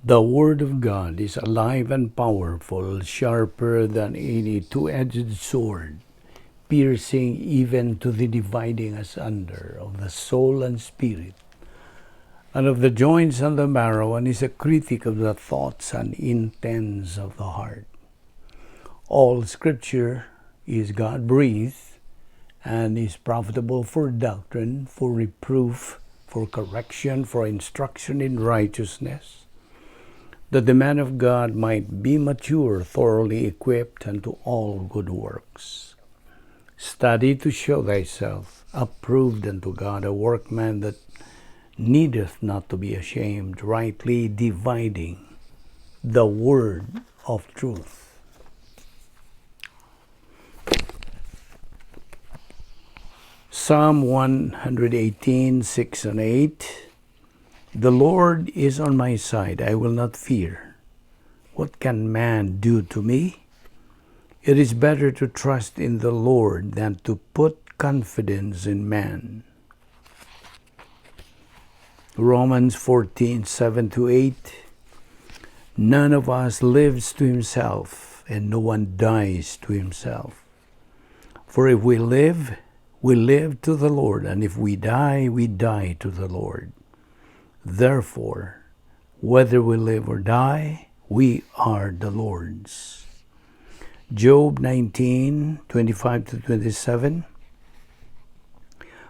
The Word of God is alive and powerful, sharper than any two-edged sword, piercing even to the dividing asunder of the soul and spirit, and of the joints and the marrow, and is a critic of the thoughts and intents of the heart. All Scripture is God-breathed and is profitable for doctrine, for reproof, for correction, for instruction in righteousness, that the man of God might be mature, thoroughly equipped unto all good works. Study to show thyself approved unto God, a workman that needeth not to be ashamed, rightly dividing the word of truth. Psalm 118:6 and 8. The Lord is on my side, I will not fear. What can man do to me? It is better to trust in the Lord than to put confidence in man. Romans 14:7 to 8. None of us lives to himself, and no one dies to himself. For if we live, we live to the Lord, and if we die, we die to the Lord. Therefore, whether we live or die, we are the Lord's. Job 19:25 to 27.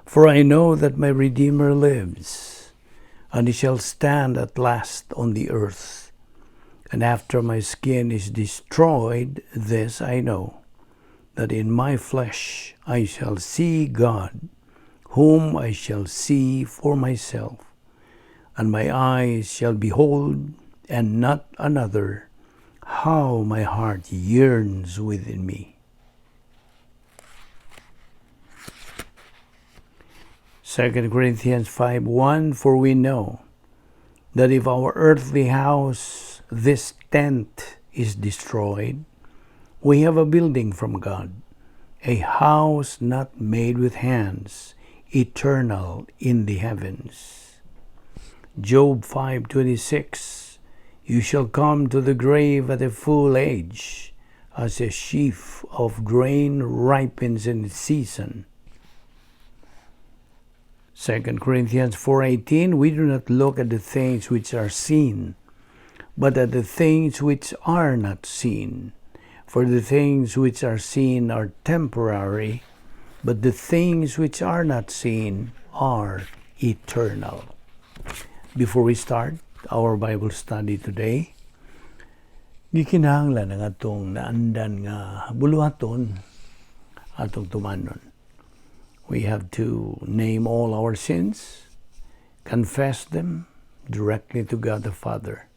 For I know that my Redeemer lives, and he shall stand at last on the earth. And after my skin is destroyed, this I know, that in my flesh I shall see God, whom I shall see for myself, and my eyes shall behold, and not another. How my heart yearns within me. 2 Corinthians 5:1. For we know that if our earthly house, this tent, is destroyed, we have a building from God, a house not made with hands, eternal in the heavens. Job 5:26. You shall come to the grave at a full age, as a sheaf of grain ripens in its season. 2 Corinthians 4:18. We do not look at the things which are seen, but at the things which are not seen. For the things which are seen are temporary, but the things which are not seen are eternal. Before we start our Bible study today, gikinahanglan ang atong naandan nga buluhaton atong tumanon. We have to name all our sins, confess them directly to God the Father.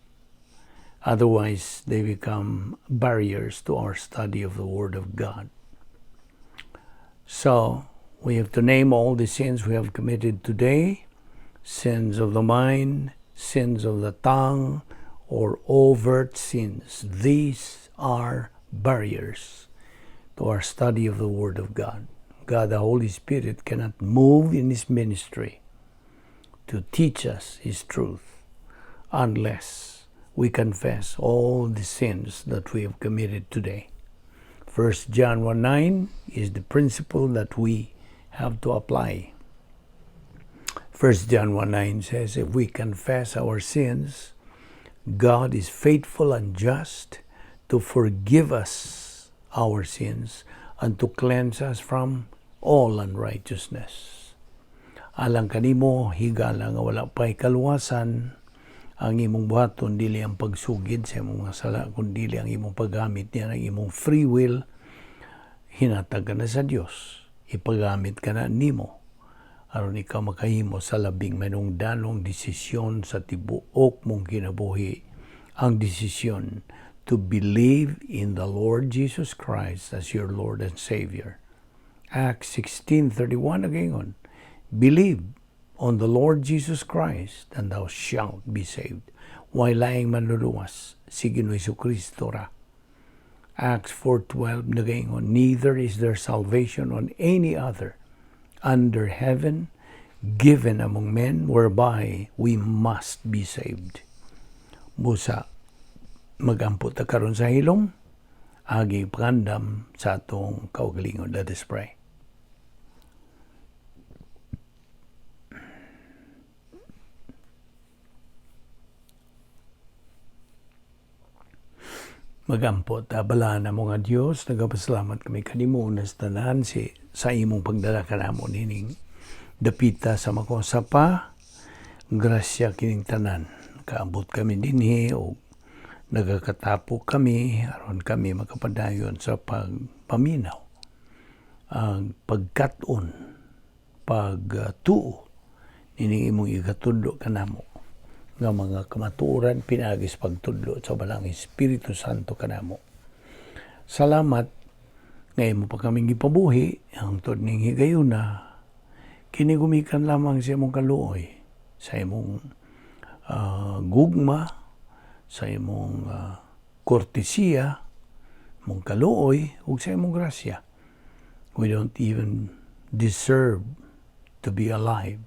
Otherwise, they become barriers to our study of the Word of God. So, we have to name all the sins we have committed today: sins of the mind, sins of the tongue, or overt sins. These are barriers to our study of the Word of God. God, the Holy Spirit, cannot move in His ministry to teach us His truth unless we confess all the sins that we have committed today. 1 John 1:9 is the principle that we have to apply. 1 John 1:9 says, "If we confess our sins, God is faithful and just to forgive us our sins and to cleanse us from all unrighteousness." Alang kanimo, higala, nga wala pa'y kaluwasan, ang imong buhaton dili ang pagsugid sa imong mga sala, kundi ang imong paggamit niya ng imong free will. Hinatag ka na sa Dios, ipagamit ka na nimo aron ikaw makahimo sa labing manungdanong desisyon sa tibuok mong kinabuhi, ang desisyon to believe in the Lord Jesus Christ as your Lord and Savior. Acts 16:31 nagaingon, "Believe on the Lord Jesus Christ and thou shalt be saved." Way laing manluluwas, si Ginoo Kristo ra. Acts 4:12 nagaingon, "Neither is there salvation on any other under heaven given among men whereby we must be saved." Busa magampo ta karon sa hilom, agi pangandam sa atong kaugalingon. Let us pray. Magampo ta. Balaan namo nga Dios, nagapasalamat kami kanimo una sa tanan si sa imong pagdala kanamo nining dapita sa makosa pa. Grasya kining tanan. Kaabot kami dinhi og nagakatapok kami aron kami makapadayon sa pagpaminaw, ang pagkat-on, pagtuo nining imong igatudlo kanamo nga mga kamatuoran pinaagi sa pagtudlo sa Balaang Espiritu Santo kanamo. Salamat nga imo pa kaming gipabuhi hangtod ning higayuna. Kini gumikan lamang sa imong kaluoy, sa imong gugma, sa imong kortesiya, imong kaluoy ug sa imong grasya. We don't even deserve to be alive.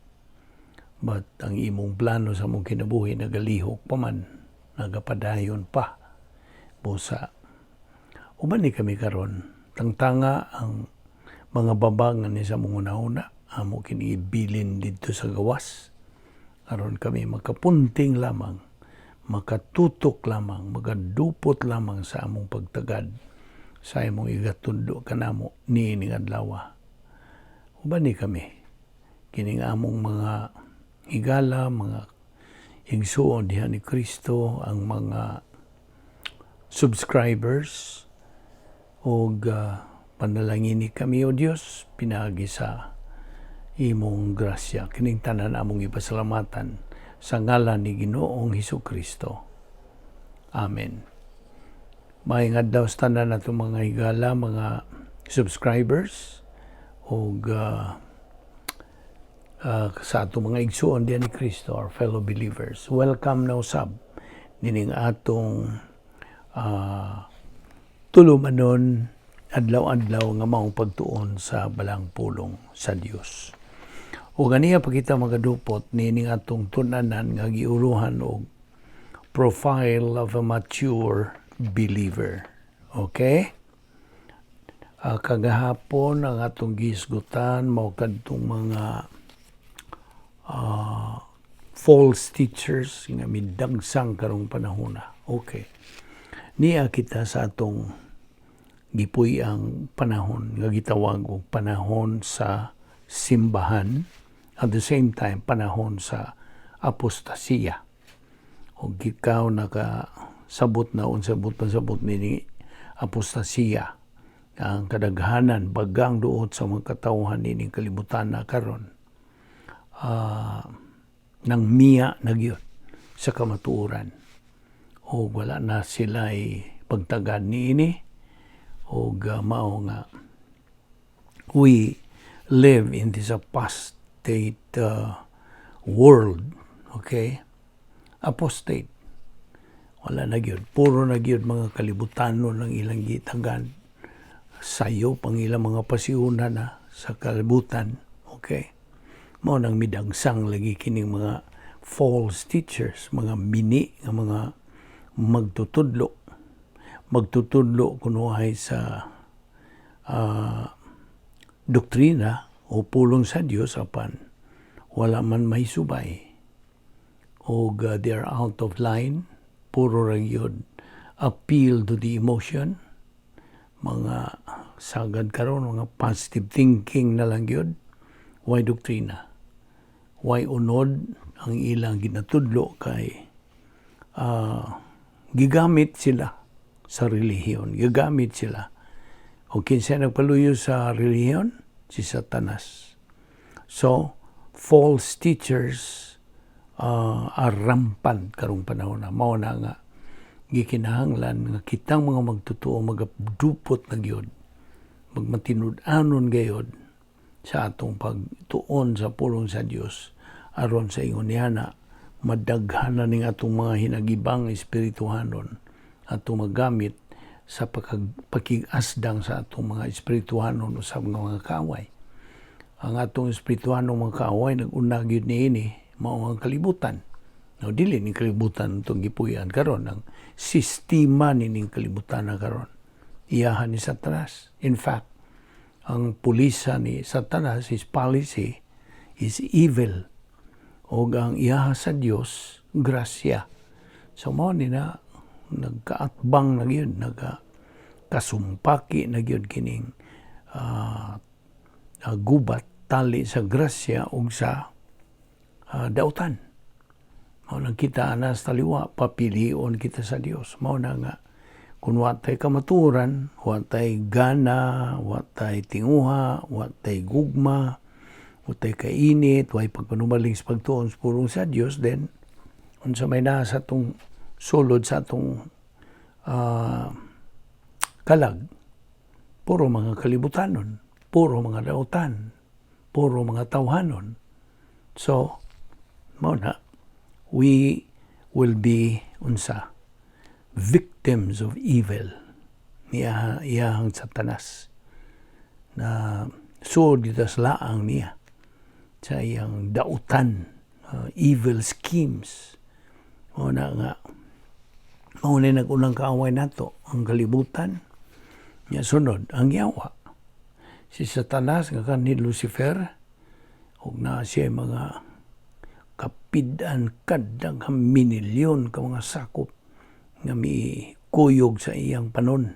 But ang imong plano sa among kinabuhi nagalihok pa man, nagapadayon pa. Busa uban ni kami karon, tangtanga ang mga babag ni sa among una-una, amo kini ibilin didto sa gawas aron kami makapunting lamang, makatutok lamang, makadupot lamang sa among pagtagad sa imong igatudlo kanamo niining adlaw. Uban ni kami kining among mga higala, mga igsuon diha ni Kristo, ang mga subscribers, og panalangini kami, o Dios, pinaagi sa imong grasya. Kining tanan among ipasalamatan sa ngalan ni Ginoong Hesus Kristo. Amen. Maayong adlaw sa tanan natong mga higala, mga subscribers, og sa atong mga igsuon diha ni Kristo, our fellow believers. Welcome na usab nining atong tulumanon adlaw-adlaw nga maong pagtuon sa Balaang Pulong sa Dios. O ganiya pa kita magadupot nining atong tun-anan nga giuruhan og profile of a mature believer. Okay? Kagahapon ang atong gihisgutan mao kadtong mga false teachers nga midagsang karong panahona. Okay. Nia kita sa atong gipuy ang panahon nga gitawag og panahon sa simbahan, at the same time panahon sa apostasiya. Og ikaw nakasabot na unsa buot pasabot nini apostasiya, ang kadaghanan bagang duot sa mga katawhan nining kalibutan na karon nang miya na gyud sa kamatuoran o wala na sila pagtagad niini, og mao nga we live in this apostate world, okay? Apostate, wala na gyud, puro na gyud mga kalibutanon ang ilang gitagan, sayo pang ilang mga pasiuna na sa kalibutan, okay? Mao nang midagsang lagi kining mga false teachers, mga mini nga mga magtutudlo. Magtutudlo kunuhay sa doktrina o pulong sa Dios apan wala man may subay. Og they are out of line, puro ra gyud appeal to the emotion, mga sagad karon mga positive thinking na lang gyud, way doktrina. Way unod ang ilang ginatudlo kay gigamit sila sa relihiyon, gigamit sila. O kinsa nagpaluyo sa relihiyon? Si Satanas. So, false teachers are rampant karong panahon na. Mao na nga gikinahanglan nga kitang mga magtotoo magadupot na gyud, magmatinud-anon gayod sa atong pagtuon sa pulong sa Dios aron sa ingon niya na madaghanan ning atong mga hinagibang espirituhanon atong magamit sa pakig-asdang sa atong mga espirituhanon usab nga mga kaaway. Ang atong espirituhanon mga kaaway nag-una gyud niini mao ang kalibutan. No, dili ning kalibutan itong gipuy-an karon, ang sistema nining kalibutan na karon. Iyahan ni Satanas. In fact, ang pulisa ni Satanas, his policy is evil. O ang iyaha sa Dios, grasya. So mao ni na nagkaatbang na gyud, nagka kasumpaki na gyud kining gubat tali sa grasya ug sa dautan. Mao nang kita ana sa taliwa, papilion kita sa Dios. Mao na nga kung wa tay kamatuoran, wa tay gana, wa tay tinguha, wa tay gugma, wa tay kainit, wa pagpanumaling sa pagtuon sa pulong sa Dios, then unsa may naa sa atong sulod, sa atong kalag, puro mga kalibutanon, puro mga dautan, puro mga tawhanon. So, mao na, we will be unsa victims of evil niya, iyahang Satanas na suod kita sa laang niya, sa iyang dautan, evil schemes. Mao na nga mao na nag-unang kaaway nato ang kalibutan niya, sunod ang yawa, si Satanas nga kan ni Lucifer, ug na siya mga kapidan kadang minilyon ka mga sakop nga mi kuyog sa iyang panon.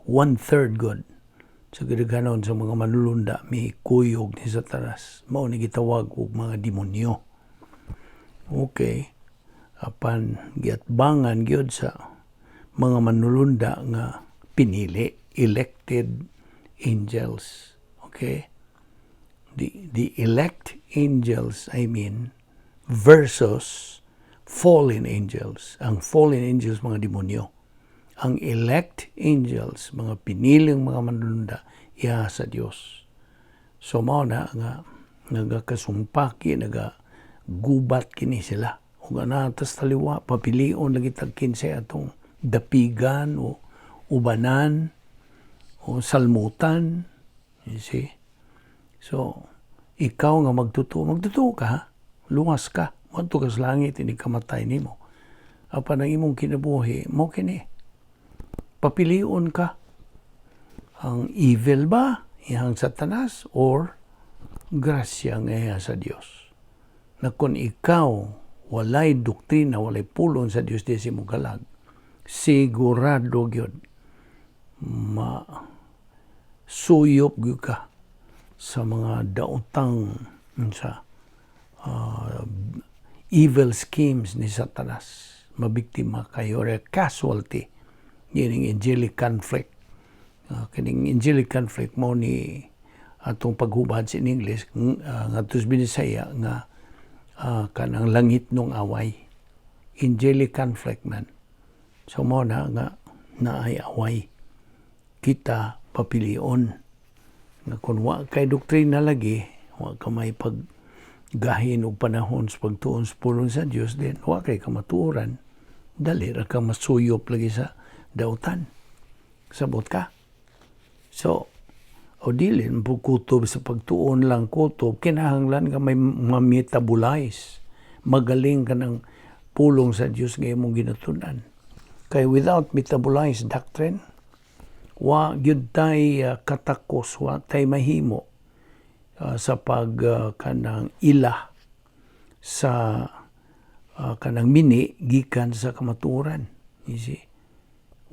One third gud sa kadaghanon sa mga manulunda mi kuyog ni Satanas. Mao ni gitawag og mga demonyo. Okay. Apan giatbangan gyud sa mga manulunda nga pinili, elected angels. Okay? The elect angels, I mean, versus fallen angels. Ang fallen angels, mga demonyo. Ang elect angels, mga piniling mga manulunda, iya sa Dios. So mao na nga nagakasumpaki, nagagubat kini sila. Ug ana tas taliwa, papilion lagi tag kinsay atong dapigan o ubanan o salmutan. You see? So, ikaw nga magtutuo, magtutuo ka ha? Luwas ka. Moadto ka sa langit, hindi ka matay nimo. Apan ang imong kinabuhi, mo kini. Papilion ka. Ang evil ba, iyang Satanas, or grasya nga iya sa Dios? Na kung ikaw walay doktrina, walay pulong sa Dios di sa imong kalag, sigurado gyud ma suyop gyud ka sa mga daotang sa evil schemes ni Satanas. Mabiktima kayo or a casualty kining angelic conflict. Kining angelic conflict mo ni atong paghubad sa in English ngadto sa Binisaya nga kanang langit nung away. Angelic conflict man. So mo na nga naay away. Kita papilion nga kung wa kay doktrina lagi, wa ka may paggahin og panahon sa pagtuon sa pulong sa Dios, then wa kay kamatuoran, dali ra ka masuyop lagi sa dautan. Sabot ka? So, o dili po kutob sa pagtuon lang kutob, kinahanglan ka may ma-metabolize. Magaling ka ng pulong sa Dios nga imong ginatun-an. Kay without metabolized doctrine, wa gyud tay katakos, wa tay mahimo sa pag kanang ila sa kanang mini gikan sa kamatuoran. You see?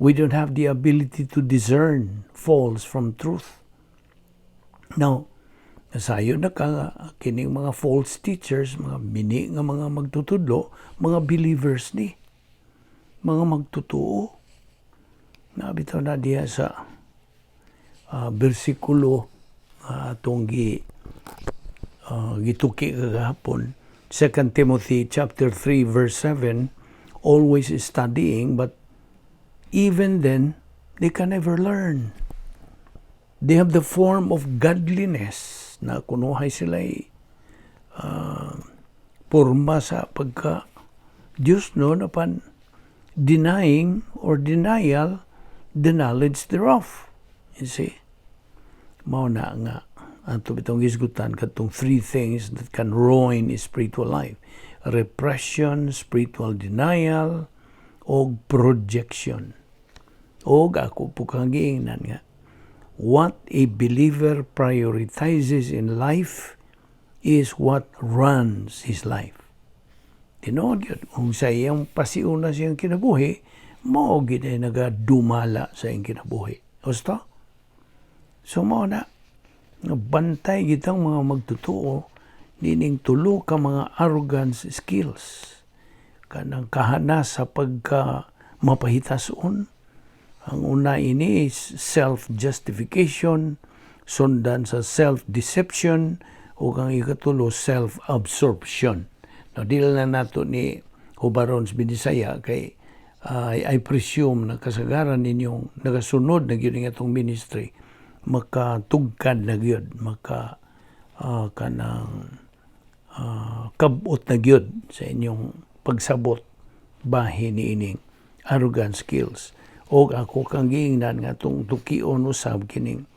We don't have the ability to discern false from truth. Now, nasayo na ka nga, kining mga false teachers, mga mini nga mga magtutudlo, mga believers ni, mga magtutuo. Nabitaw na diya sa bersikulo atong gituki kagahapon, 2 Timothy chapter 3 verse 7, always studying, but even then they can never learn. They have the form of godliness na kunuhay sila porma sa pagka Diyos no, apan denying or denial the knowledge thereof. You see? Mao na nga ato bitong gisgutan katong three things that can ruin spiritual life. repression, spiritual denial, o projection. Og ako po kang giingnan nga, what a believer prioritizes in life is what runs his life. Tinuod yun. Kung sa iyang pasiuna siyang kinabuhi, mao gid ay nagadumala sa iyang kinabuhi. Gusto? So mao na, bantay kitang mga magtotoo nining tulo ka mga arrogance skills. Kanang kahanas sa pagka mapahitason. Ang una ini is self-justification, sundan sa self-deception, ug ang ikatulo, self-absorption. Now, di lang nato ni hubaron sa Binisaya kay I presume na kasagaran ninyong nagasunod na gyud atong ministry makatugkad na gyud, maka kanang kabot na gyud sa inyong pagsabot bahin niining arrogant skills. Og ako kang giingnan nga atong tukion usab kining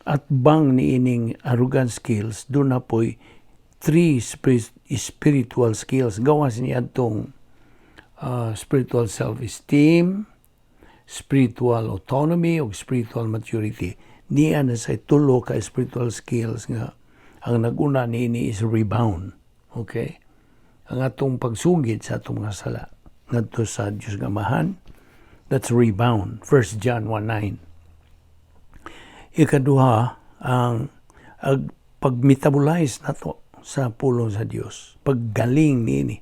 atbang niining arrogant skills, duna po'y three spiritual skills gawas ni atong spiritual self-esteem, spiritual autonomy ug spiritual maturity. Niya na sa tulo ka spiritual skills nga ang naguna niini is rebound. Okay? Ang atong pagsugid sa atong mga sala ngadto sa Dios nga Amahan, that's rebound. 1 John 1:9. Ikaduha, ang pag-metabolize nato sa pulong sa Dios. Paggaling niini.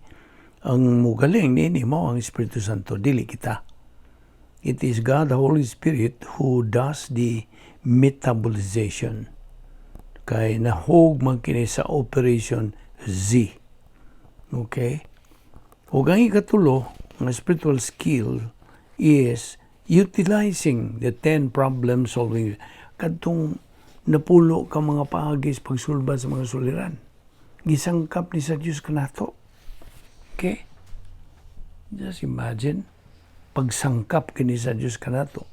Ang mugaling niini mao ang Espiritu Santo, dili kita. It is God the Holy Spirit who does the metabolization. Kay nahug man kini sa Operation Z. Okay? Ug ang ikatulo, ang spiritual skill is utilizing the 10 problem solving, kadtong napulo ka mga paagi sa pagsulbad sa mga suliran. Gisangkap ni sa Dios kanato. Okay? Just imagine, pagsangkap kini sa Dios kanato.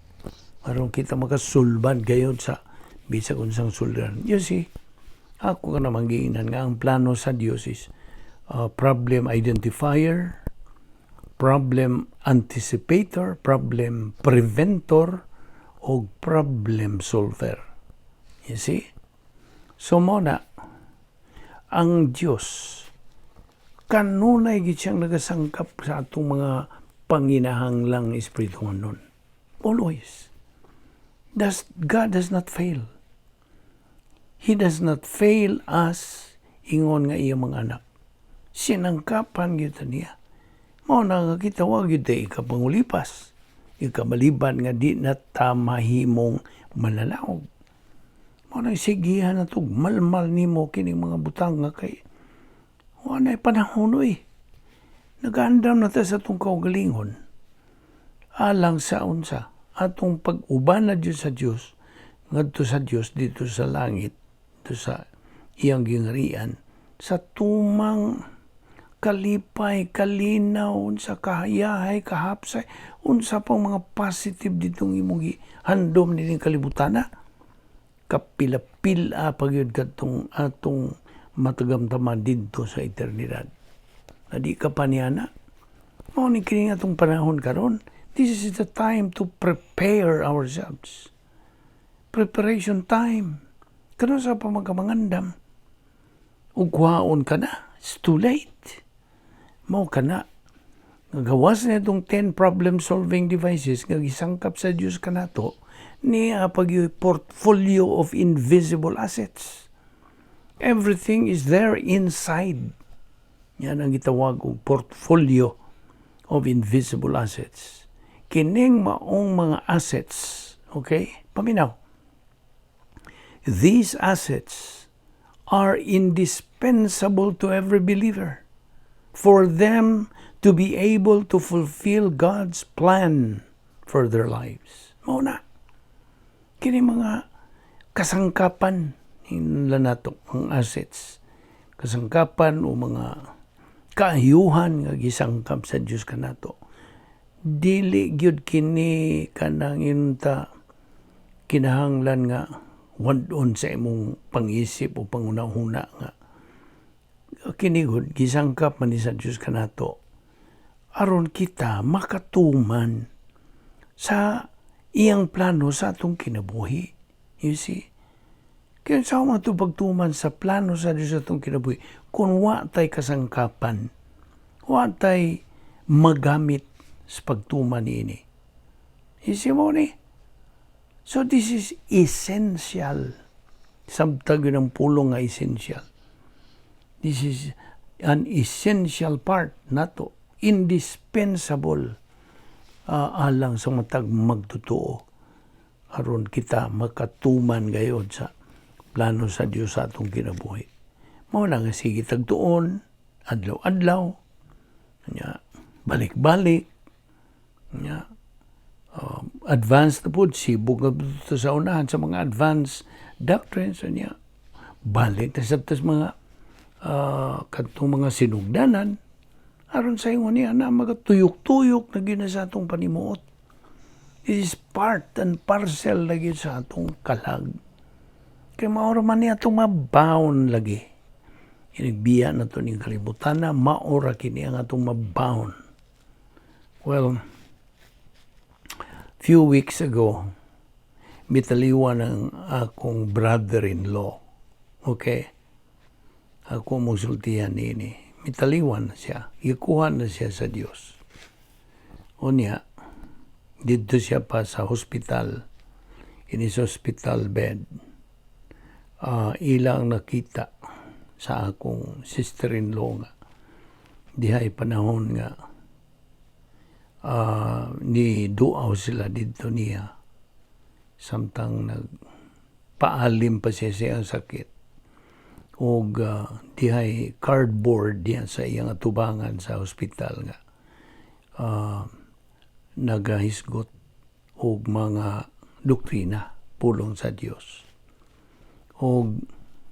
Aron kita makasulbad gayon sa bisag unsang suliran. You see, ako ka naman giingnan nga ang plano sa Dios is problem identifier, problem anticipator, problem preventor, o problem solver. You see? So mao na, ang Dios kanunay gid siyang nagasangkap sa atong mga panginahanglang espirituhanon. Always. God does not fail. He does not fail us ingon nga iyang mga anak. Sinangkapan gyud niya. Mao na nga kita wa gyud tay ikapangulipas. Ikamaliban nga di na ta mahimong malalaog. Mao na sigihan na tug malmal nimo kining mga butang nga kay wa na panahon oy. Nagaandam na ta sa atong kaugalingon. Alang sa unsa atong pag-uban na Dios sa Dios ngadto sa Dios dito sa langit, dito sa iyang gingharian, sa tumang kalipay, kalinaw, unsa kahayahay, kahapsay, unsa pang mga positive ditong imong handom nining kalibutan na. Kapila-pila pa gyud kadtong atong matagamtaman didto sa eternidad. Na di ka pa niya na. Mao ni kini atong panahon karon. This is the time to prepare ourselves. Preparation time. Kanus-a pa magkamangandam? Ug kuhaon ka na. It's too late. Mao ka na. Gawas na itong 10 problem-solving devices nga gisangkap sa Dios kanato, niya pag portfolio of invisible assets. Everything is there inside. Yan ang gitawag og portfolio of invisible assets. Kining maong mga assets, okay? Paminaw. These assets are indispensable to every believer for them to be able to fulfill God's plan for their lives. Mao na. Kini mga kasangkapan nila nato ang assets. Kasangkapan o mga kaayuhan nga gisangkap sa Dios kanato. Dili gyud kini kanang inta kinahanglan nga wad-on sa imong pangisip o pangunahuna nga Kini gud gisangkap man ni sa Dios kanato aron kita makatuman sa iyang plano sa atong kinabuhi. You see? Kaya sa mga ito pagtuman sa plano sa Dios sa atong kinabuhi, kung wa tay kasangkapan, wa tay magamit sa pagtuman niini. You see mo ni? So this is essential. Samtag yun ang pulong nga essential. This is an essential part nato. Indispensable alang sa matag magtotoo aron kita makatuman gayod sa plano sa Dios sa atong kinabuhi. Mao na nga sige tagtuon, adlaw-adlaw, nya balik-balik, nya advanced na pod, sibog na pod sa unahan sa mga advanced doctrines, nya balik ta sa mga kadtong mga sinugdanan aron sa ingon niya na magatuyok-tuyok na gyud na sa atong panimuot. This is part and parcel lagi sa atong kalag. Kay mao ra man niya atong mabaon lagi. Inigbiya na to ning kalibutan na maora kini ang atong mabaon. Well, few weeks ago, mitaliwan ang akong brother-in-law. Okay? Ako mosultihan niini. Mitaliwan na siya. Ikuha na siya sa Dios. Unya, didto siya pa sa hospital. In his hospital bed. Ilang nakita sa akong sister-in-law nga dihay panahon nga ni duaw sila didto niya samtang nag paalim pa siya sa iyang sakit og dihay cardboard diya sa iyang atubangan sa hospital nga nagahisgot og mga doktrina, pulong sa Dios. Og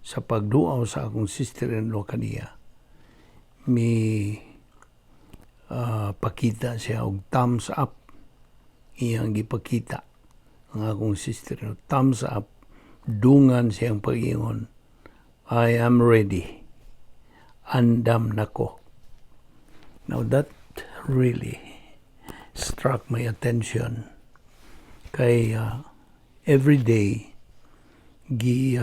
sa pagduaw sa akong sister-in-law kaniya, mi pakita siya og thumbs up. Iyang gipakita ang akong sister-in-law, thumbs up, dungan siyang pag-ingon, "I am ready, andam nako." Now that really struck my attention kay every day gi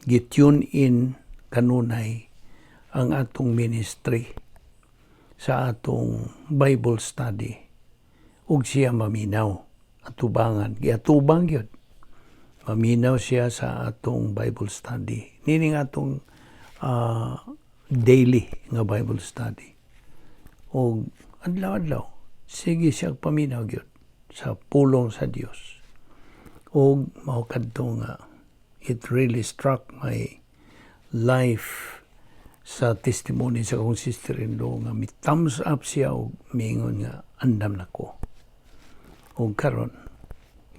gi tune in kanunay ang atong ministry sa atong Bible study ug siya maminaw atubangan, giatubang gyud, maminaw siya sa atong Bible study nining atong daily nga Bible study. Og adlaw-adlaw sige siya paminaw gyud sa pulong sa Dios. Ug mao kadto nga it really struck my life sa testimony sa akong sister-in-law nga mi thumbs up siya og miingon nga andam nako. Og karon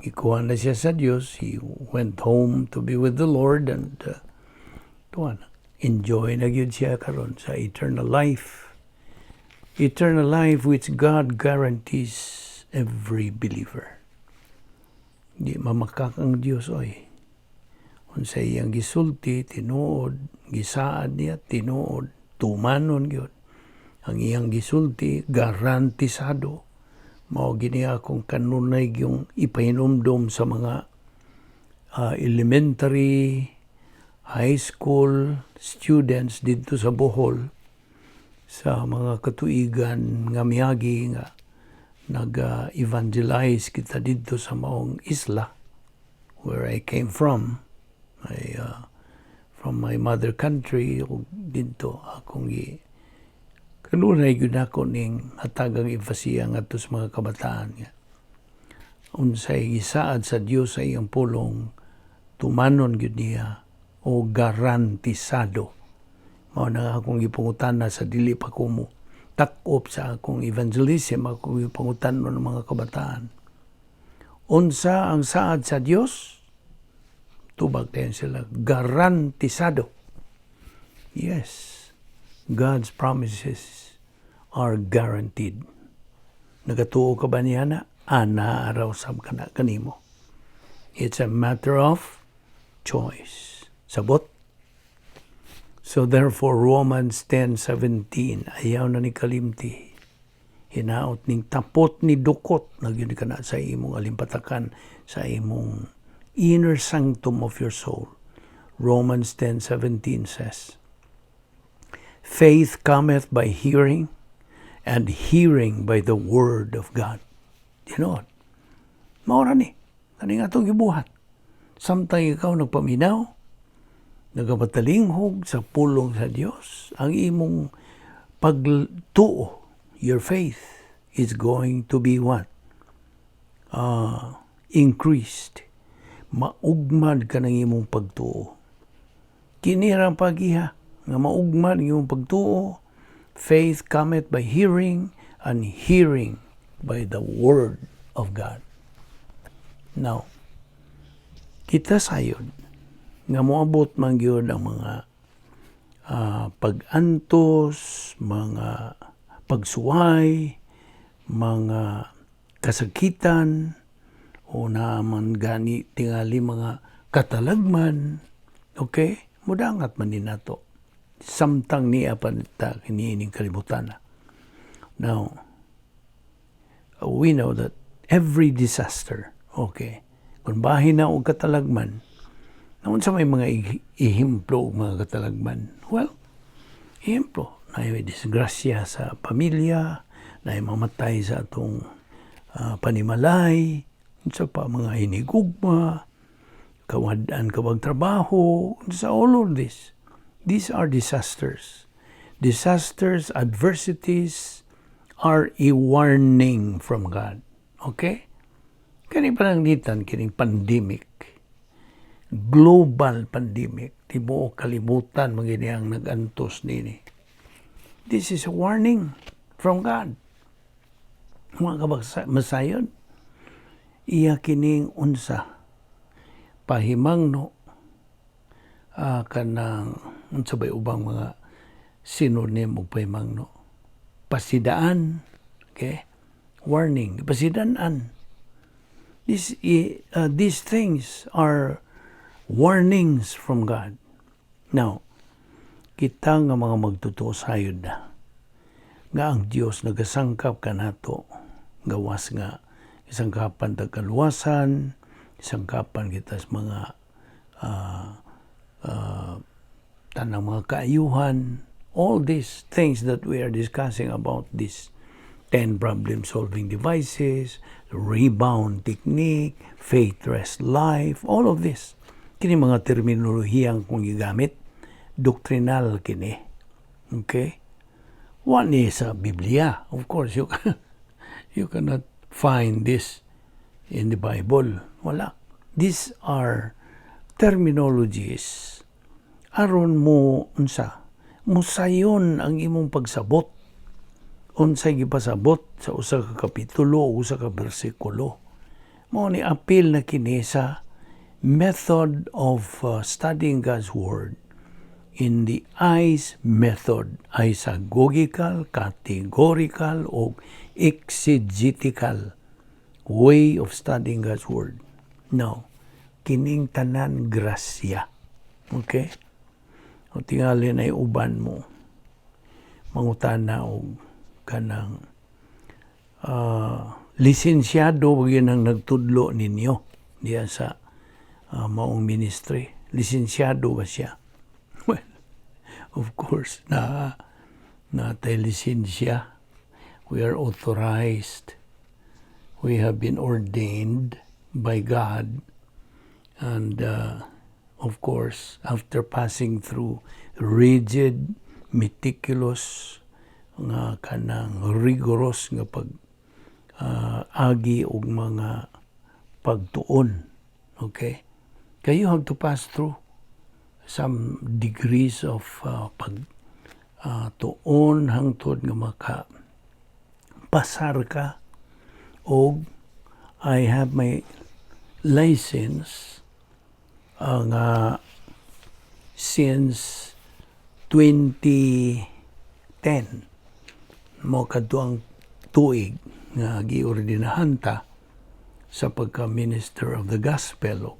ikuha na siya sa Dios. He went home to be with the Lord and tuwa na, enjoy na gyud siya karon sa eternal life, eternal life which God guarantees every believer. Di mamakak ang Dios oy. Unsa iyang gisulti, tinuod. Gisaad niya, tinuod, tumanon gyud ang iyang gisulti, garantisado. Mao gini akong kanunay yung ipahinumdom sa mga elementary, high school students didto sa Bohol sa mga katuigan nga miagi nga nag-evangelize kita didto sa maong isla where I came from. I, from my mother country, ug didto akong gi kanunay gyud nako ning hatagang empasiya ngadto sa mga kabataan nga unsay gisaad sa Dios sa iyang pulong, tumanon gyud niya o garantisado. Mao na akong gipangutana sa dili pa ko mo takop sa akong evangelism, akong gipangutanon ng mga kabataan, "Unsa ang saad sa Dios?" Tubag dayon sila, "Garantisado." Yes, God's promises are guaranteed. Nagatuo ka ba niya na? Ana araw sab kana kanimo. It's a matter of choice. Sabot? So therefore, Romans 10:17, ayaw na ni kalimti. Hinaot ning tapot ni dukot na gyud kana sa imong alimpatakan, sa imong inner sanctum of your soul. Romans 10:17 says, "Faith cometh by hearing, and hearing by the word of God." You know what? Mao ra ni. Kani nga itong gibuhat. Samtang ikaw nagpaminaw, nagapatalinghog sa pulong sa Dios, ang imong pagtuo, your faith is going to be what? Increased. Maugmad ka ng imong pagtuo. Kini ra ang pagiha nga maugmad ang imong pagtuo. Faith cometh by hearing, and hearing by the word of God. Now, kita sayod nga moabot man gyud ang mga pag-antos, mga pagsuway, mga kasakitan, o naman gani tingali mga katalagman, okay? Mudangat man ni nato. Samtang niya pa ta kiniining kalibutan. Now, we know that every disaster, okay, kung bahin na og katalagman, naman sa may mga ehemplo og mga katalagman? Well, ehemplo, na may disgrasya sa pamilya, na mamatay sa atong panimalay, sa pa mga hinigugma, kawad-an ka trabaho, sa all of this. These are disasters. Disasters, adversities are a warning from God. Okay? Kani pananglitan kining pandemic, global pandemic, tibuok kalibutan man gyud ang nag-antos nini. This is a warning from God. Mga kabasayon, iya kining unsa pahimangno, kanang unsa bay ubang mga synonym og pahimangno? Pasidaan, okay? Warning, pasidaan. These things are warnings from God. Now, kita nga mga magtotoo, sayod na nga ang Dios nagasangkap kanato, gawas nga isangkapan ta kaluwasan, isangkapan kita sa mga tanang mga kaayuhan, all these things that we are discussing about this 10 problem solving devices, rebound technique, faith rest life, all of this. Kini mga terminolohiyang kung gigamit, doctrinal kini. Okay? Wa ni sa Biblia. Of course, you cannot find this in the Bible. Wala. These are terminologies aron mo unsa musayon ang imong pagsabot unsay gipasabot sa usa ka kapitulo o usa ka bersikulo. Mao ni apil na kini sa method of studying God's word in the ICE method, isagogical, categorical, o exegetical way of studying God's word. Now, kining tanan grasya. Okay? O tingali na uban mo mangutana og kanang lisensyado ba gyud ang nagtudlo ninyo diya sa maong ministry? Lisensyado ba siya? Well, of course na natay lisensya. We are authorized, we have been ordained by God and of course after passing through rigid, meticulous nga kanang rigorous nga pag agi og mga pagtuon, okay? Kay you have to pass through some degrees of pag tuon hangtod nga maka pasar ka. Og I have my license nga since 2010 mo kadto ang tuig nga giordinahan ta sa pagka-minister of the gospel.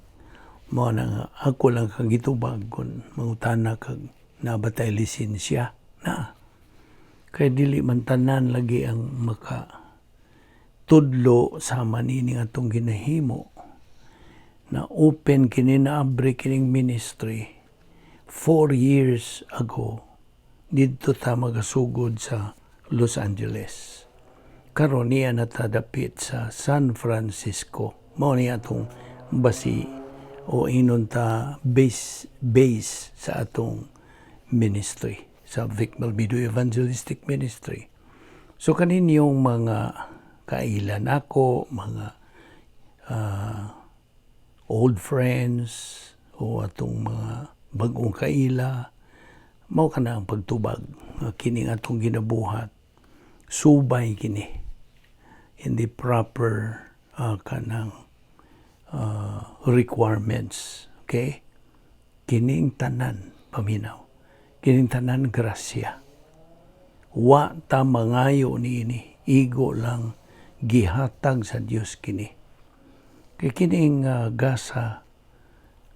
Mo na nga ako lang kang gitubag kung mangutana kag Naa ba tay lisensya? Na. Kay dili man tanan lagi ang maka tudlo sama niini atong ginahimo na open kini, na-abri kining ministry 4 years ago. Didto ta magasugod sa Los Angeles. Karon niya na dapit sa San Francisco. Mao ni atong basi o inon ta base sa atong ministry, sa Vic Malbido Evangelistic Ministry. So kaninyong mga kailan ako, mga old friends o atong mga bagong kaila, mao kana ang pagtubag nga kining atong ginabuhat subay kini in the proper kanang requirements. Okay, kining tanan, paminaw, kining tanan grasya. Wa ta mangayo niini, igo lang gihatag sa Dios kini. Kay kining gasa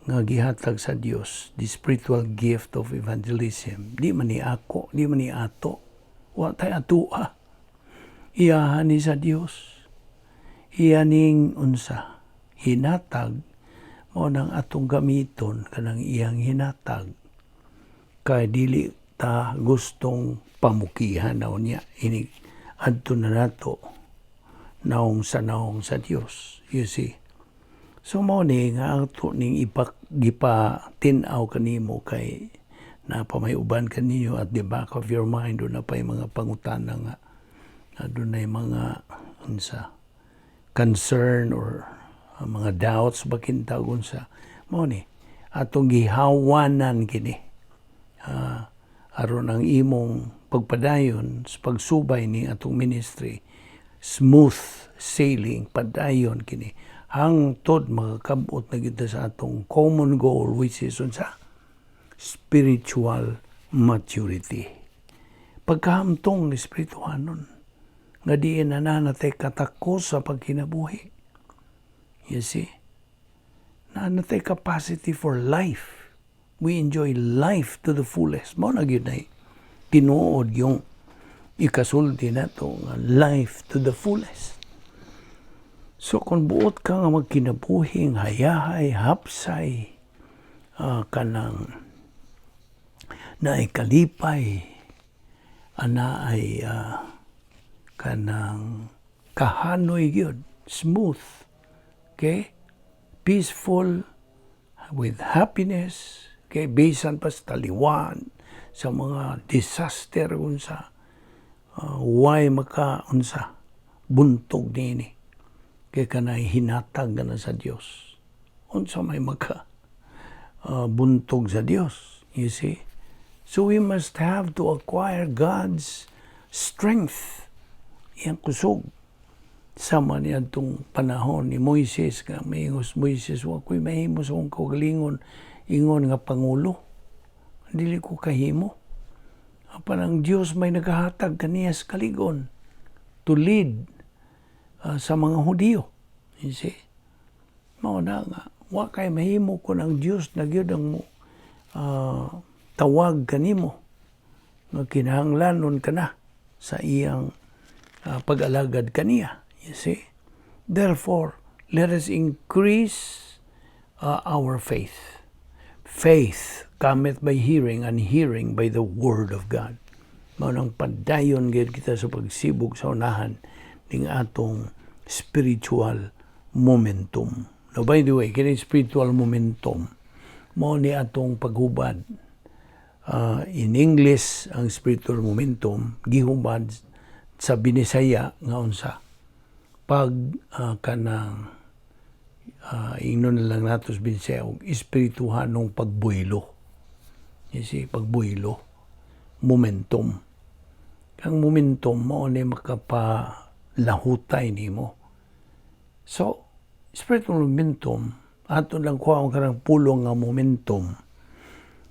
nga gihatag sa Dios, the spiritual gift of evangelism, di man ni ako, di man ni ato. Wa tay atoa. Iyahan ni sa Dios. Iya ning unsa hinatag, mao nang atong gamiton kanang iyang hinatag, kay dili ta gustong pamukihan na unya ini adto na nato naong sa naong sa Dios, you see. So mao ni nga ato ning ipak gipa tin-aw kanimo kay naa pa may uban kaninyo at the back of your mind, duna pay mga pangutana nga adunay mga unsa concern or mga doubts ba kinta unsa. Mao ni atong gihawanan kini aron ang imong pagpadayon sa pagsubay ni atong ministry smooth sailing, padayon kini hangtod makakabot na kita sa atong common goal, which is unsa? Spiritual maturity, pagkahamtong espirituhanon nga diin na natay katakos sa pagkinabuhi, you see, na natay capacity for life. We enjoy life to the fullest. Mao na gyud na tinuod yung ikasulti nato nga life to the fullest. So kung buot ka nga magkinabuhing hayahay, hapsay, kanang naay kalipay, ana ay kanang kahanoy gyud, smooth, okay? Peaceful, with happiness, okay? Bisan pa sa taliwan, sa mga disaster unsa, why maka unsa buntog niini kay kanay hinatag na sa Dios. Unsa may maka buntog sa Dios, you see? So we must have to acquire God's strength, iyang kusog. Sama niya itong panahon ni Moises nga maingos Moises, "Wa ko'y mahimo sa akong kaugalingon ingon nga pangulo. Dili ko kahimo." Apan ang Dios may nagahatag kaniya sa kaligon to lead sa mga Hudiyo. You see? Mao na nga wa kay mahimo kun ang Dios na gyud ang mo tawag kanimo nga kinahanglanon ka na sa iyang pag-alagad kaniya. You see? Therefore, let us increase our faith. Faith cometh by hearing, and hearing by the word of God. Mao nang padayon gyud kita sa pagsibog sa unahan ning atong spiritual momentum. Now, by the way, kini spiritual momentum mao ni atong paghubad. In English, ang spiritual momentum gihubad sa Binisaya nga unsa? Pag kanang ingnon na lang nato sa Binisaya og espirituhanong pagbuylo. You see, pagbuylo, momentum. Ang momentum mao ni makapalahutay nimo. So, spiritual momentum, ato lang kuha ang kanang pulong nga momentum,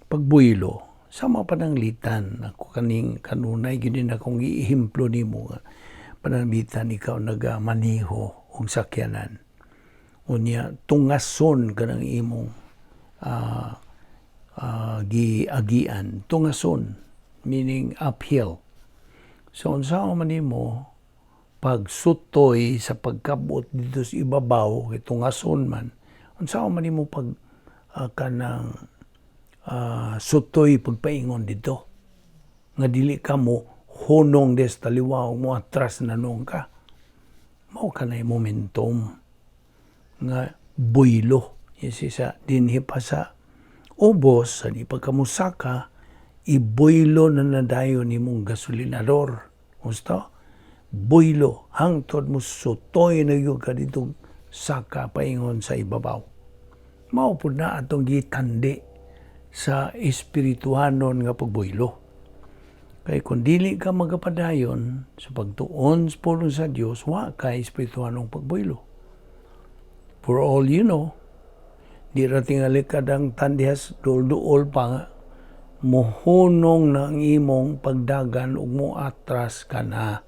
pagbuylo, sama pananglitan, ako kaning kanunay gini na akong iihimplo nimo nga pananglitan ikaw nagamaniho og sakyanan. Unya tungason kanang imong Giagian tungason, meaning uphill. So unsa man nimo pagsutoy sa pagkabot dito sa ibabaw kay tungason man, unsa man nimo pag kanang sutoy pagpaingon dito nga dili ka mo hunong des taliwa mo atras na nung ka mao kanay momentum nga buylo. You see, sa dinhi pa sa ubos sa di pagkamusaka, ibuylo na nadayon nimong gasolinador, gusto buylo hangtod mo sutoy na gyud ka dito saka paingon sa ibabaw. Mao pud na atong gitandi sa espirituhanon nga pagbuylo. Kay kung dili ka magapadayon sa pagtuon sa pulong sa Dios, wa ka espirituhanong pagbuylo. For all you know, di ra tingali kadang tandihas duol-duol pa nga muhunong na ang imong pagdagan ug mo atras ka na.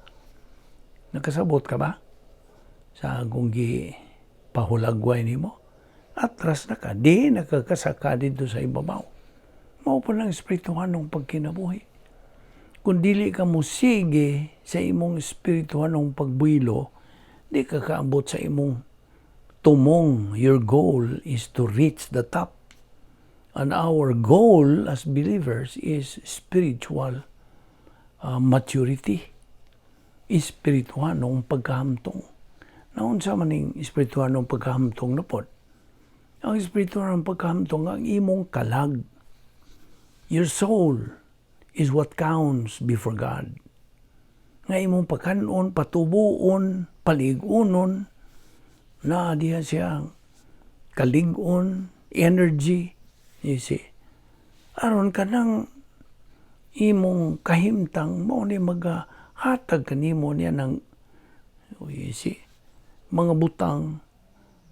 Nakasabot ka ba sa akong gi pahulagway nimo? Atras na ka, di nakakasaka dito sa ibabaw. Mao pa lang espirituhanong pagkinabuhi. Kung dili ka musige sa imong espirituhanong pagbuylo, di ka kaabot sa imong tumong. Your goal is to reach the top. And our goal as believers is spiritual maturity. Espirituhanong pagkahamtong. Naunsa man ning espirituhanong pagkahamtong na pod? Ang espirituhanong pagkahamtong, ang imong kalag. Your soul is what counts before God. Nga imong pagkanon, patubuon, paligunon, na diha siya kalig-on, energy, you see. Aron kanang imong kahimtang mo ni magahatag kanimo niya ng, you see, mga butang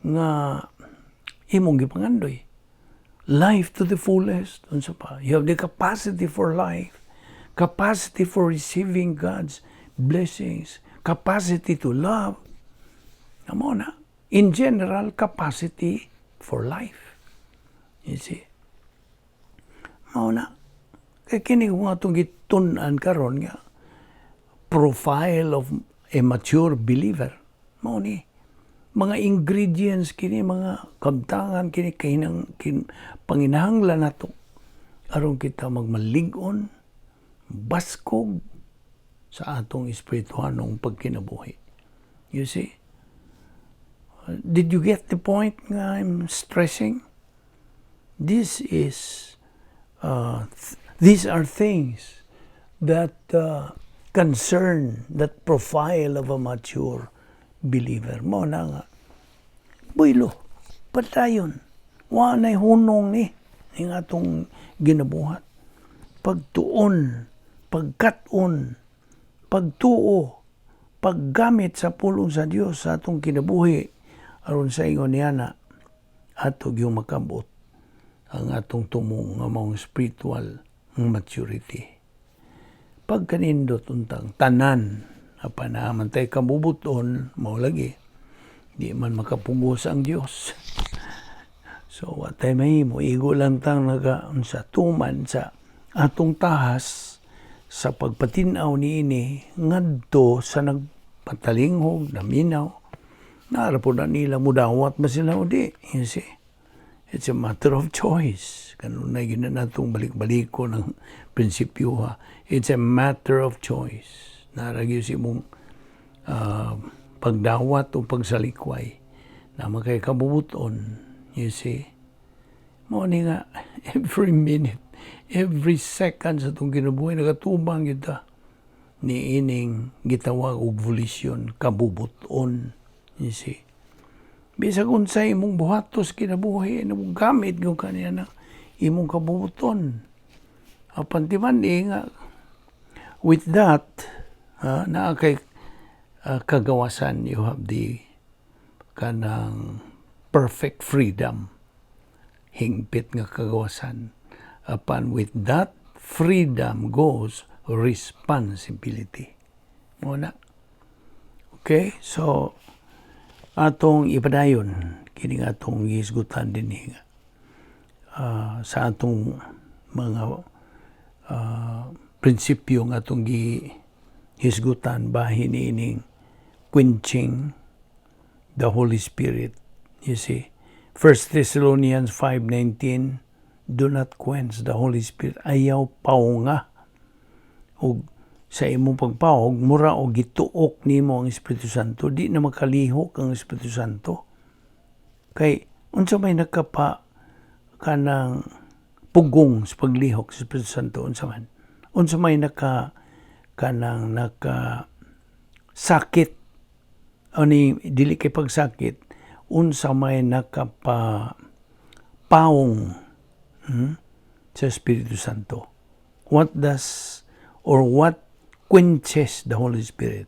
nga imong gipangandoy. Life to the fullest. Unsa pa? You have the capacity for life, capacity for receiving God's blessings, capacity to love. Amo na. In general, capacity for life. You see? Mao na. Kay kini kung atong gitun-an karon nga profile of a mature believer. Mao ni mga ingredients kini, mga kabtangan kini kahinang kin, panginahanglan nato aron kita magmalig-on, baskog sa atong espirituhanong pagkinabuhi. You see? Did you get the point nga I'm stressing? These are things that concern that profile of a mature believer. Mo na nga, buylo, patayon, wa na'y hunong ni, ning atong ginabuhat. Pagtuon, pagkat-on, pagtuo, paggamit sa pulong sa Dios sa atong kinabuhi, aron sa ingon niya na ato gyud makabot ang atong tumong nga maong spiritual maturity. Pagkanindot untang tanan, apan naa tay kabubuton, mao lagi, di man makapugos ang Dios. So, wa tay mahimo, igo lang tang naga unsa tuman sa atong tahas sa pagpatin-aw niini ngadto sa nagpatalinghog, naminaw, Naara po na nila mudawat ba sila o di. You see? It's a matter of choice. Kanunay gina natong balik-balik ko ng prinsipyo ha. It's a matter of choice. Naa ra gyud sa imong pagdawat o pagsalikway na makay kabubuton. You see? Mo ni nga, every minute, every second sa itong kinabuhi, nagatubang kita ni ining gitawag og volition, kabubuton. You see? Bisag unsay imong buhatos kinabuhi, imong gamit gyud kaniya na imong kabubuton. Apan timan nga with that, naa kay kagawasan, you have the kanang perfect freedom. Hingpit nga kagawasan. Apan with that freedom goes responsibility. Mo na. Okay, so atong ipadayon kini nga atong gihisgutan dinhi nga Sa atong mga prinsipyo nga atong gihisgutan bahin niining quenching the Holy Spirit. You see, 1 Thessalonians 5:19, "Do not quench the Holy Spirit." Ayaw paunga. Og sa imong pagpawog, mura og gituok nimo ang Espiritu Santo, di na makalihok ang Espiritu Santo. Kay unsa may nakapa kanang pugong sa paglihok sa Espiritu Santo, unsa man? Unsa may naka kanang naka sakit ani, dili kay pagsakit, unsa may nakapa paong sa Espiritu Santo? What does or what quenches the Holy Spirit?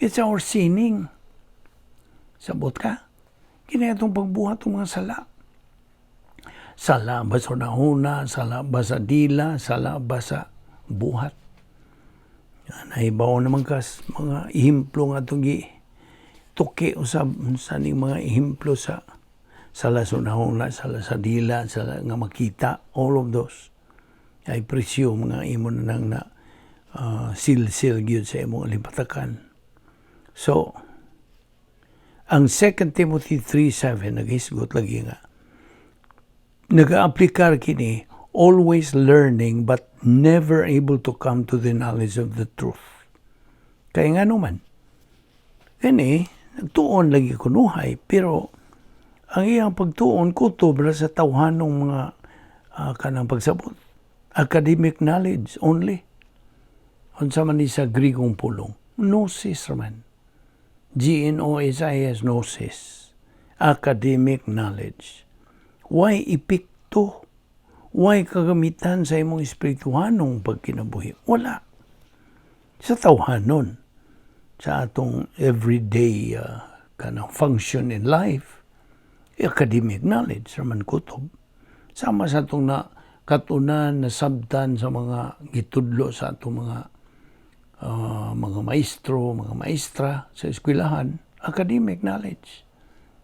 It's our sinning. Sabot ka? Kini atong pagbuhat ng mga sala. Sala ba sa nahuna, sala ba sa dila, sala ba sa buhat? Nahibaw naman kas mga ehemplo nga atong gi tuki usab sa ning mga ehemplo sa sala sa nahuna, sala sa dila, sala nga makita, all of those ay presyo mga imo na nang na silsil gyud sa imong alimpatakan. So, ang 2 Timothy 3:7 naghisgot lagi nga nag-aaplikar kini, always learning but never able to come to the knowledge of the truth. Kaya nga naman, kini, nagtuon lagi kunuhay, pero ang iyang pagtuon kutob ra sa tawhanong mga kanang pagsabot. Academic knowledge only. Unsa man ni sa Grigong pulong? Gnosis raman. Gnosis, gnosis. Academic knowledge. Way epekto? Way kagamitan sa imong espirituhanong pagkinabuhi? Wala. Sa tawhanon, sa atong everyday kanang function in life, academic knowledge raman kutob. Sama sa atong na katunan, nasabtan sa mga gitudlo sa atong mga maestro, mga maestra sa eskwelahan, academic knowledge.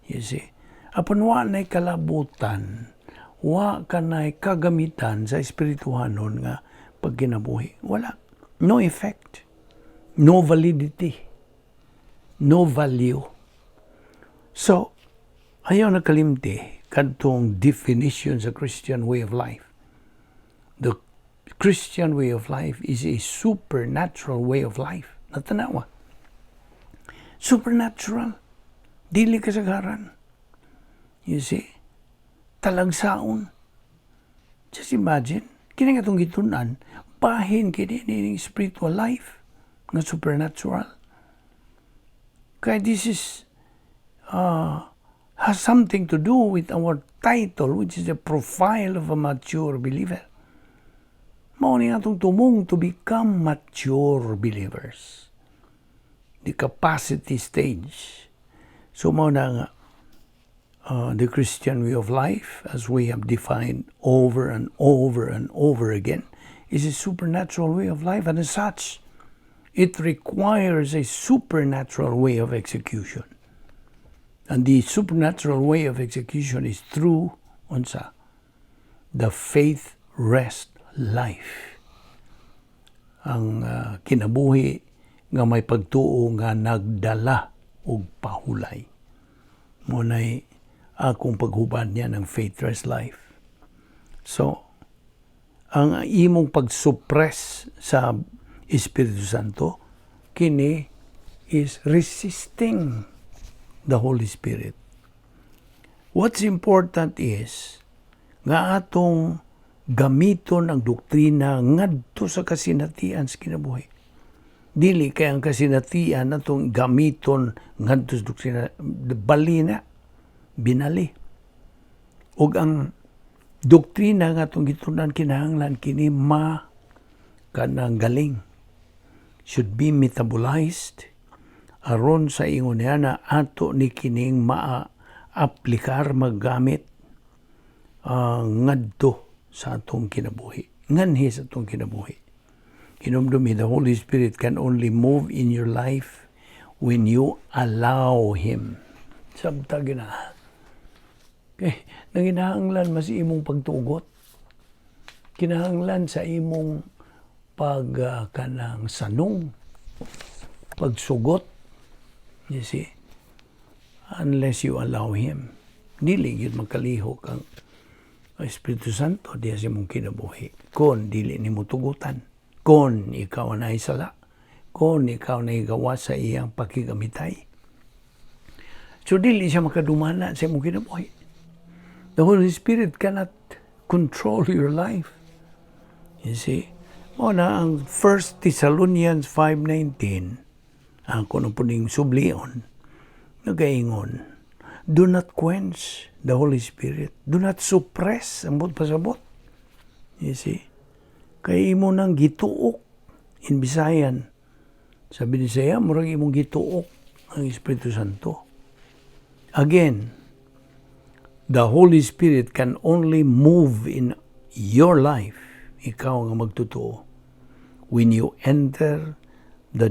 You see? Apan wa na'y kalabutan, wa ka na'y kagamitan sa espirituhanon nga pagkinabuhi. Wala. No effect. No validity. No value. So, ayaw na kalimti kadtong definition sa Christian way of life. The Christian way of life is a supernatural way of life. Natanawa. Supernatural. Dili kasagaran. You see? Talagsaon. Just imagine, kini nga itong gitunan, bahin kini ning spiritual life nga supernatural. Kaya this is has something to do with our title, which is the profile of a mature believer. Mao ni atong tumong to become mature believers. The capacity stage. So mao na nga the Christian way of life, as we have defined over and over and over again, is a supernatural way of life, and as such, it requires a supernatural way of execution. And the supernatural way of execution is through unsa? The faith rest life. Ang kinabuhi nga may pagtuo nga nagdala og pahulay. Mao nay akong paghubad niya ng faith rest life. So, ang imong pag-suppress sa Espiritu Santo, kini is resisting the Holy Spirit. What's important is nga atong gamiton ang doktrina ngadto sa kasinatian sa kinabuhi. Dili kay ang kasinatian atong gamiton ngadto sa doktrina, bali na binali. Ug ang doktrina nga atong gitunan, kinahanglan kini ma kanang galing, should be metabolized aron sa ingon niya na ato ni kining maa-aplikar, maggamit ngadto sa atong kinabuhi, nganhi sa atong kinabuhi. Hinumdumi, the Holy Spirit can only move in your life when you allow Him. Sabta gina. Kay nanginahanglan mas imong pagtugot. Kinahanglan sa imong pag kanang sanong, pagsugot. You see? Unless you allow Him. Dili gyud makalihok ang Espiritu Santo diya sa imong kinabuhi. Kung dili nimo tugutan. Kung ikaw ang sala. Kung ikaw na gawas sa iyang pakigamitay. So dili siya makadumana sa imong kinabuhi. The Holy Spirit cannot control your life. You see? Mao na ang 1 Thessalonians 5:19, ang kuno puning sublion, nagaingon, "Do not quench the Holy Spirit. Do not suppress," ang buot pasabot. You see? Kay imo nang gituok in Bisayan. Sabi ni siya, murag imong gituok ang Espiritu Santo. Again, the Holy Spirit can only move in your life, ikaw ang magtotoo, when you enter the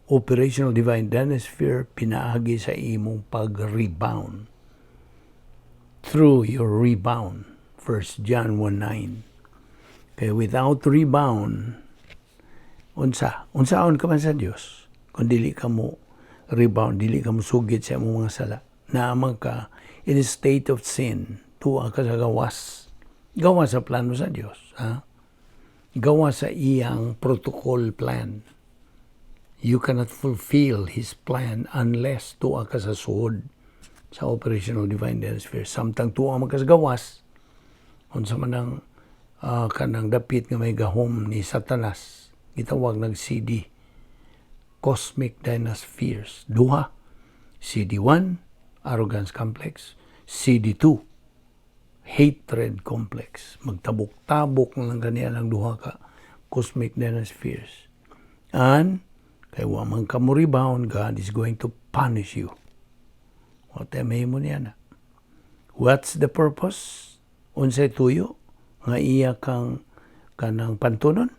operational divine dynasphere, pinaagi sa imong pag-rebound. Through your rebound. 1 John 1:9. Kaya without rebound, unsa? Unsaon ka man sa Dios? Kung dili ka mo rebound, dili ka mo sugit sa imong mga sala. Naamang ka in a state of sin, tuwa ka sa gawas. Gawas sa plano sa Dios. Ha? Gawas sa iyang protocol plan. You cannot fulfill His plan unless tuwa ka sa suod sa operational divine sphere. Samtang tuwa man ka sa gawas, unsa man ang kanang dapit nga may gahom ni Satanas, gitawag nag CD, Cosmic Dynaspheres. Duha, CD1, Arrogance Complex, CD2, Hatred Complex. Magtabok-tabok lang kaniya ang duha ka Cosmic Dynaspheres. And, kay wa man ka mo rebound, God is going to punish you. What may mo niya na. What's the purpose? Unsay tuyo nga iya kang kanang pantunon?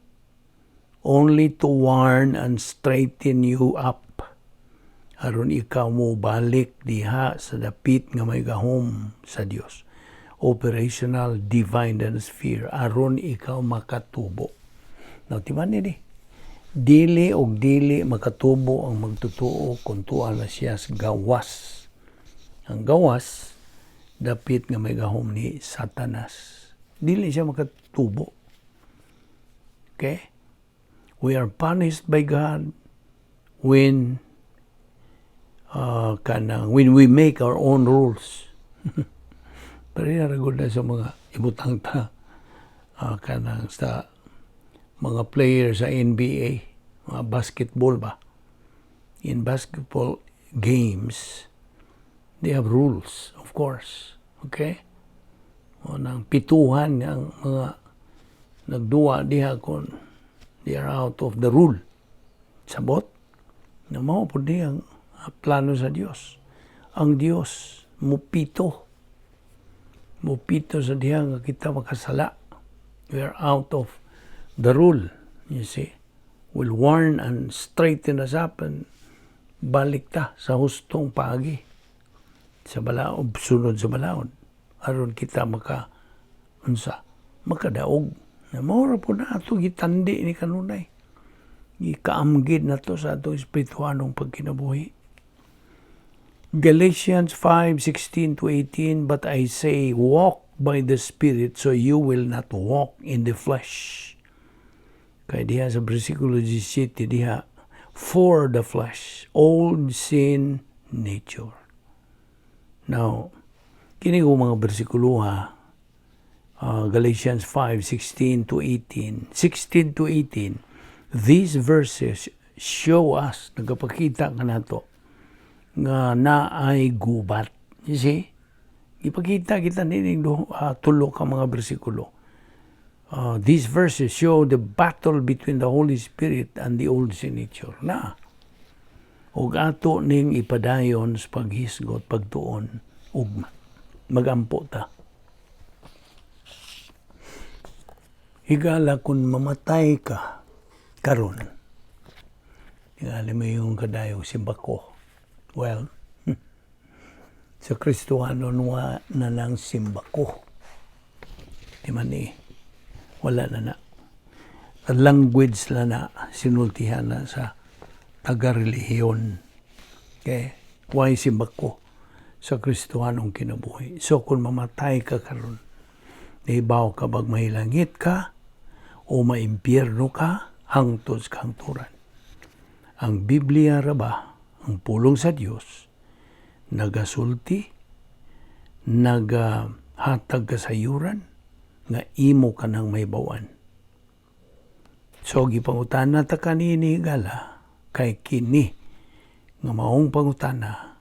Only to warn and straighten you up. Aron ikaw mo balik diha sa dapit nga may gahom sa Dios. Operational divine sphere aron ikaw makatubo. Now, timan ni dili og dili makatubo ang magtotoo kung tuwa na siya sa gawas. Ang gawas, dapit nga may gahom ni Satanas. Dili siya makatubo. Okay? We are punished by God when kanang when we make our own rules. Pero ra na sa mga ibutang ta kanang sa mga players sa NBA, mga basketball ba? In basketball games, they have rules, of course. Okay? O nang pituhan ang mga nagduwa diha kung they are out of the rule. Sabot? Na mao po di ang plano sa Dios. Ang Dios mupito. Mupito sa diha nga kita makasala. We are out of the rule, you see. Will warn and straighten us up and balik ta sa hustong paagi sa balaod, sunod sa balaod, aron kita maka unsa, makadaog. Na mao ra po na ato gitandi ni kanunay, gikaamgid na to sa atong espirituanong pagkinabuhi. Galatians 5:16 to 18, "But I say, walk by the Spirit, so you will not walk in the flesh." Kay diha sa versikulo 17 diha, for the flesh, old sin nature. Now, kini ko mga bersikulo ha, Galatians 5:16 to 18, 16 to 18, these verses show us, nagapakita ka nato, nga naay gubat. You see? Ipakita kita nining tulo ka mga bersikulo. These verses show the battle between the Holy Spirit and the old sin nature. Na. Ug ato ning ipadayon sa paghisgot, pagtuon, ugma. Magampo ta. Higala kung mamatay ka karon. Higala mo yung kadayo simbako. Well, Sa Kristohanon, wa na nang simbako. Di man ni, wala na na. Language lang na sinultihan na sa taga-relihiyon. Okay? Way simbako sa Kristohanong kinabuhi? So kung mamatay ka karon, nahibaw ka bag mahilangit ka o maimpyerno ka hangtod sa kahangturan? Ang Biblia ra ba, ang pulong sa Dios, nagasulti, nagahatag kasayuran nga imo ka nang mahibaw-an. So gipangutana ta kanini, higala, kay kini nga maong pangutana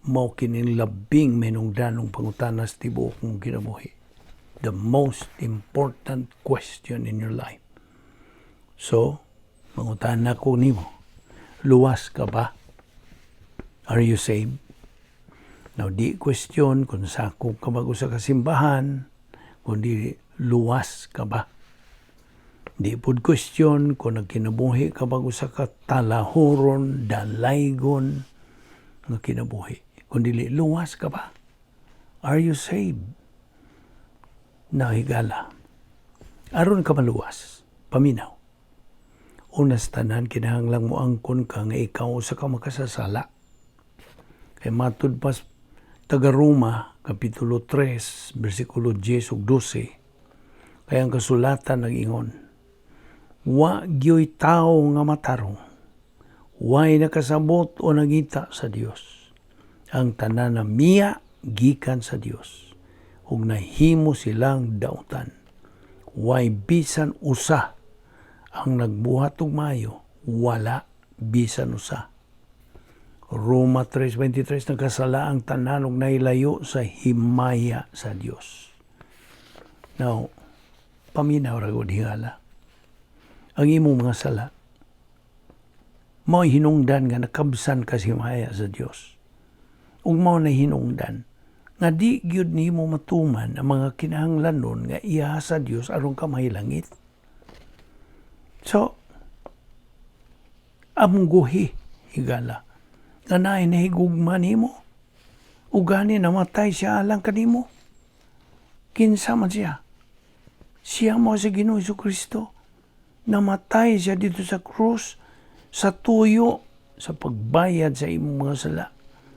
mao kining labing mahinungdanong pangutana sa tibuok mong kinabuhi. The most important question in your life. So, mangutana ko nimo, luwas ka ba? Are you saved? Now, di question kung sakop ka ba sa kasimbahan, kundi luwas ka ba? Di pud question kung nagkinabuhi ka ba sa katalahuron, dalaygon nga kinabuhi. Kundi luwas ka ba? Are you saved? Now, higala, aron ka maluwas, paminaw. Una sa tanan, kinahanglang mo angkon ka nga ikaw usa ka makasasala. Kay matud pa taga Roma, Kapitulo 3, versikulo 10 ug 12, kay ang kasulatan nag-ingon, "Wa gyoy tawo nga matarong, way nakasabot o nangita sa Dios. Ang tanan namiya gikan sa Dios, ug nahimo silang dautan. Way bisan usa ang nagbuhat og maayo, wala bisan usa." Roma 3:23, "Nagkasala ang tanan ug nahilayo sa himaya sa Dios." Now, paminaw ra gud, higala. Ang imong mga sala mao'y hinungdan nga nakabsan ka sa himaya sa Dios. Ug mao na hinungdan nga di gyud nimo matuman ang mga kinahanglanon nga iya sa Dios aron ka mahilangit. So, amguhi, higala, nga naay nahigugma nimo. Ug gani namatay siya alang kanimo. Kinsa man siya? Siya mao si Ginoo Kristo. Namatay siya didto sa krus sa tuyo sa pagbayad sa imong mga sala,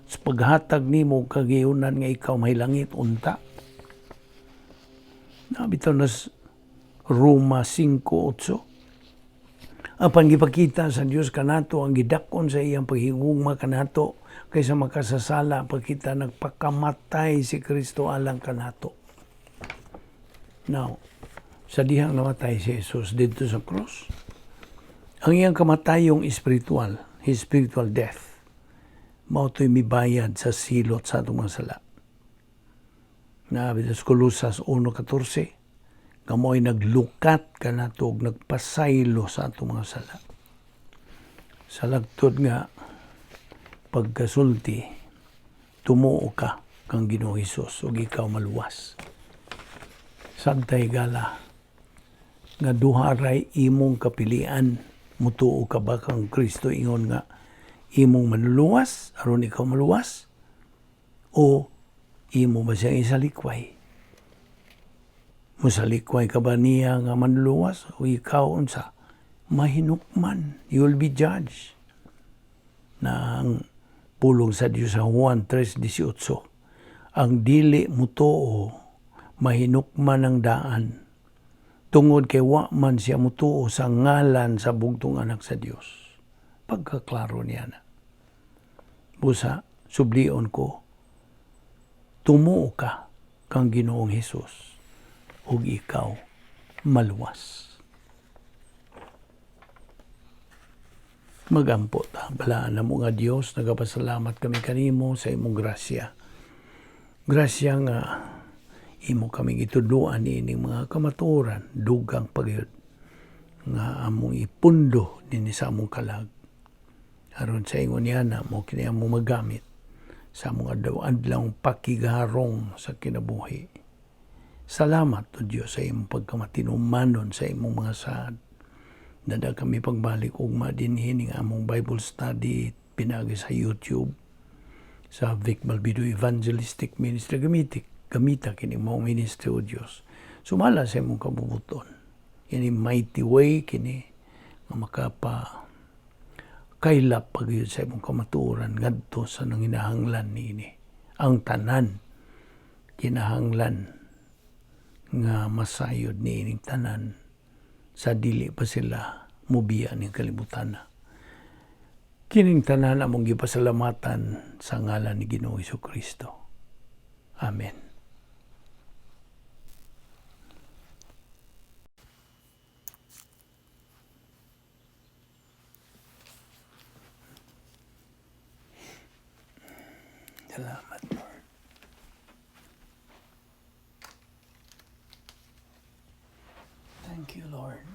sa paghatag nimo kagayunan nga ikaw mahilangit unta. Naa bitaw na Roma 5:8. "Apan gipakita sa Dios kanato ang gidakon sa iyang paghigugma kanato, kaysa makasasala pa kita, nagpakamatay si Kristo alang kanato." Now, sa dihang namatay si Jesus didto sa cross, ang iyang kamatayong espiritual, his spiritual death, mao to'y mibayad sa silot sa atong mga sala. Na sa Kolosas 1:14, nga mo'y naglukat kanato ug nagpasaylo sa atong mga sala. Sa lagtod nga pagkasulti, tumuo ka kang Ginoo Hesus ug ikaw maluwas. Sabtay, higala, nga duha ray imong kapilian: mutuo ka ba kang Kristo ingon nga imong manluluwas aron ikaw maluwas o imo ba siyang isalikway? Musalikway ka ba niya nga manluluwas o ikaw unsa? Mahinukman. You will be judged. Na ang pulong sa Dios sa Juan 3:18, "Ang dili mutuo mahinukman ang daan tungod kay wa man siya mutuo sa ngalan sa bugtong anak sa Dios." Pagkaklaro niya na. Busa, sublion ko, tumuo ka kang Ginoong Hesus ug ikaw maluwas. Magampo ta. Balaan namo nga Dios, nagapasalamat kami kanimo sa imong grasya. Grasya nga imo kami gitudloan ining mga kamatuoran, dugang pagyud nga among ipundo dinhi sa among kalag. Aron sa ingon niya na mao kini among magamit sa among adlaw-adlaw pakigarong sa kinabuhi. Salamat o Diyos sa imong pagkamatinumanon sa imong mga saad. Dada kami pagbalik ugma dinhi ning among Bible study pinagi sa YouTube. Sa Vic Balbido Evangelistic Ministry. Gamiti, gamita kini mo ministry, O Diyos. Sumala sa imong kabubut-on. Kini mighty way kini nga makapa kaylap pagyud sa imong kamatuoran ngadto sa nanginahanglan niini. Ang tanan kinahanglan nga masayod niining tanan sa dili pa sila mubiya ning kalibutan. Kining tanan among gipasalamatan sa ngalan ni Ginoong Kristo. Amen. Salamat, Lord. Thank you, Lord.